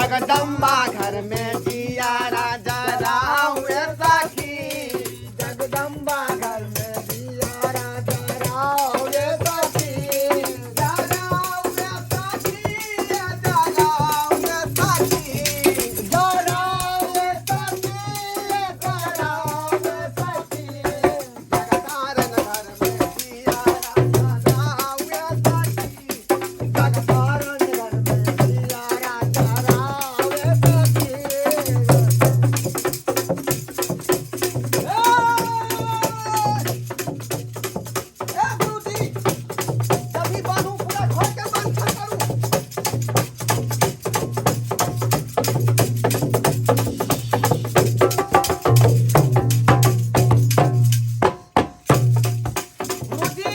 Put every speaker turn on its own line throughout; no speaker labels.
जगदम्बा घर में जिया राजा राव ए सखी।
जगदम्बा घर में जिया राजा राव ये सखी।
राव ए सखी, राव ए सखी।
जराव ये सखी, जराव ये सखी।
जगतारन घर में जिया राजा राव ए सखी।
जगतारन घर में जिया राजा राव ये सखी।
ए गुरुजी, जभी बांधू पूरा घर के बांधल करू। गुरुजी,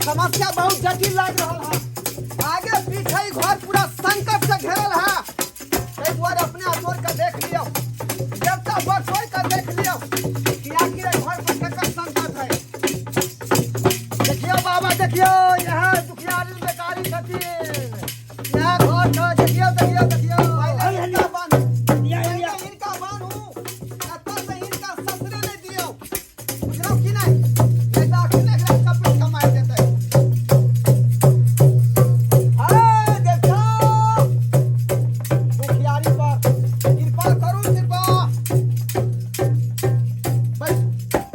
समस्या बहुत जटिल लाग रहल है। आगे पीछे ई घर पूरा संकट से घेरल है। ताहि दुआरे अपने अजोर के देख लियौ, देवता बटोर के देख लियौ कि आखिर एहि घर पर केकर संकट है।
देखियौ बाबा, देखियौ, यहाँ दुखियारी बेकारी छथिन। यहाँ घर छै, देखियौ देखियौ देखियौ।
पहिले हिनका बान्हू,
लिया
पहिले
लिया।
हिनका बान्हू, एतऽ से हिनका ससरे नहि दियौ, बुझलहुँ कि नहि? नहि तऽ अखने एकरा चपेट के मारि देतै।
हे देवता, दुखियारी पर
कृपा करू, कृपा। बैसू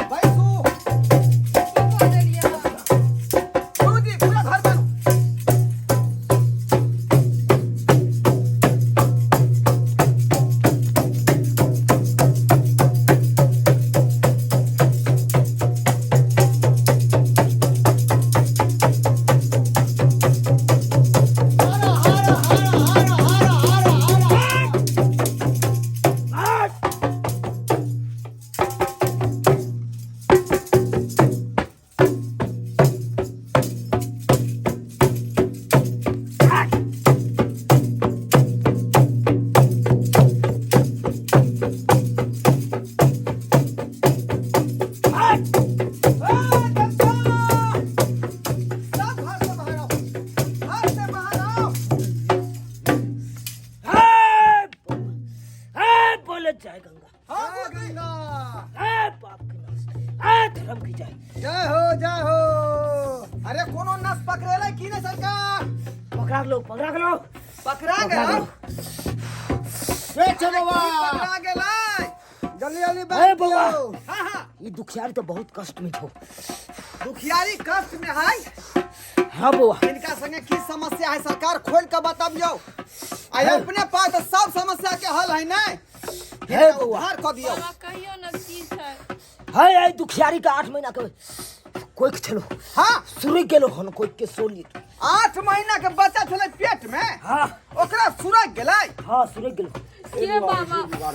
बैसू।
की कऽ देलियै?
गुरुजी, पूरा घर बान्हू।
हर हर हर हर हर हर हर।
आठ।
ए देवता, सब घर से बाहर आओ, घर से बाहर आओ।
हे बोले जय गंगा।
हाँ
जय
गुरुजी।
गंगा।
हे बाप की नाश, हे धर्म की जय।
जय हो जय हो।
अरे कोनो नस पकड़ेले की नहीं सरकार?
पकड़ा लो, पकड़ा लो।
पकड़ा
पकड़ा
गेल।
लो।
बैठ बाबा।
पकड़ा गेलै।
जल्दी जल्दी
ए
बैठ
बौआ।
दियौ।
हाँ हाँ।
ये दुखियारी तो बहुत कष्ट में छो।
दुखियारी कष्ट में है।
हाँ बौआ।
इनका संगे की समस्या है सरकार, खोल के बतबियौ। आ अपने पास तो सब समस्या के हल है ने।
हे बौआ।
उद्धार कऽ दियौ।
बाबा, कहियो ने की छै?
है है दुखियारी का 8 महीना के कोई के छलो।
हाँ।
सुरुक गेलो हन कोई के सोली।
8 महीना के बच्चा छलै पेट में।
हाँ।
ओकरा सुरक गेलै।
हाँ, सुरुक गेलो।
के बाबा?